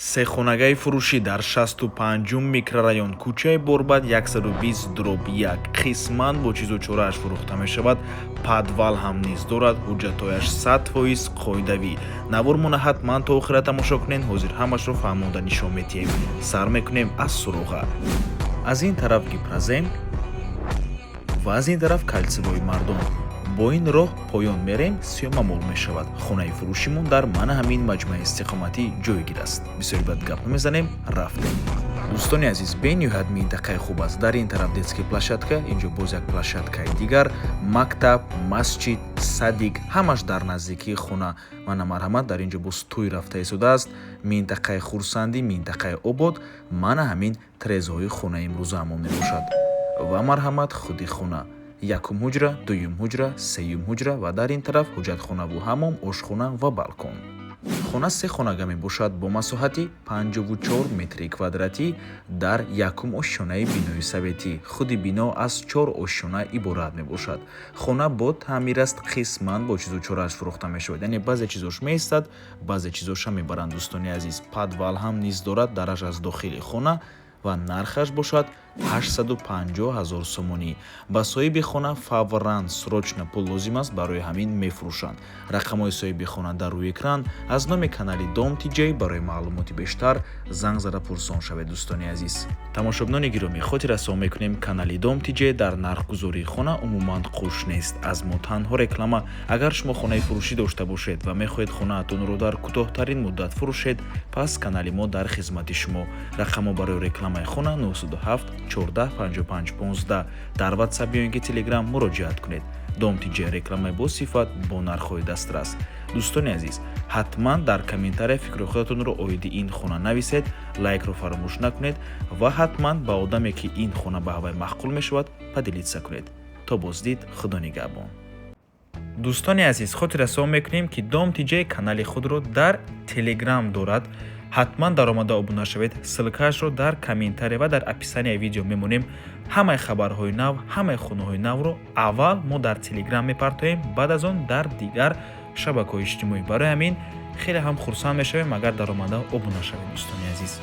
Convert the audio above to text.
Сехонагаи фурӯшӣ дар 65-ум микрорайон, кӯчаи Борбад, 120/1, қисман бо чизу чорааш фурӯхта мешавад. Подвал ҳам низ дорад. Ҳуҷҷатҳояш 100% қоидавӣ. Навормона ҳатман то охира тамошо кунед. Ҳозир ҳамашро фаҳмонда нишон медиҳем. Сар мекунем аз суроға. Аз ин тараф Гипрозем ва аз ин тараф Кольцевой Мардон. Бо ин роҳ поён мерем, Сиёмамол мешавад. Хонаи фурӯшимон дар мана ҳамин маҷмӯаи истиқоматӣ ҷойгир аст. Бисёри бад гап намезанем, рафтем. Дӯстони азиз, бениҳоят минтақаи хуб аст. Дар ин тараф детский площадка, инҷо боз як площадкаи дигар, мактаб, масҷид, садик, ҳамаш дар наздикии хона. Мана, марҳамат, дар ин ҷо боз тӯй рафта истодааст. Минтақаи хурсандӣ, минтақаи обод. Мана ҳамин трезҳои хонаи имрӯзаамон мебошад. Ва марҳамат, худи хона: якум ҳуҷра, дуюм ҳуҷра, сеюм ҳуҷра ва дар ин тараф ҳуҷҷатхонаву ҳамом, ошхона ва балкон. Хона се хонага мебошад бо масоҳати 54 метри квадратӣ дар якум ошёнаи бинои советӣ. Худи бино аз чор ошёна иборат мебошад. Хона бо таъмир аст, қисман бо чизу чорааш фурӯхта мешавад, яъне баъзе чизош меистад, баъзе чизоша мебаранд. Дӯстони азиз, подвал ҳам низ дорад, дараш аз дохили хона ва нархаш бошад 850 ҳазор сомонӣ. Ба соҳиби хона фавран, срочно пул лозим аст, барои ҳамин мефурӯшанд. Рақамҳои соҳиби хона дар рӯи экран. Аз номи канали Дом Тиҷей барои маълумоти бештар занг зада пурсон шавед. Дӯстони азиз, тамошобинони гиромӣ, хотиррасон мекунем: канали Дом Тиҷей дар нархгузории хона умуман қуш нест. Аз мо танҳо реклама. Агар шумо хонаи фурӯшӣ дошта бошед ва мехоҳед хонаатонро дар кӯтоҳтарин муддат фурӯшед, пас канали мо дар хизмати шумо. Рақамҳо барои рекламаи хона: 907 14 55 15. Дар Ватсап ё ин ки Телеграм муроҷиат кунед. Дом Тиҷей: рекламаи бо сифат, бо нархҳои дастрас. Дӯстони азиз, ҳатман дар комментария фикри худатонро оиди ин хона нависед, лайкро фаромӯш накунед ва ҳатман ба одаме, ки ин хона ба ҳавай маъқул мешавад, поделиться кунед. То боздид, Худо нигаҳбон. Дӯстони азиз, хотиррасон мекунем, ки Дом Тиҷей канали худро дар Телеграм дорад. Ҳатман даромада обуна шавед. Ссылкаашро дар комментария ва дар описанияи видео мемонем. Ҳамаи хабарҳои нав, ҳамаи хонаҳои навро аввал мо дар Телеграм мепартоем, баъд аз он дар дигар шабакаҳои иҷтимоӣ. Барои ҳамин хеле ҳам хурсанд мешавем, агар даромада обуна шавед, дӯстони азиз.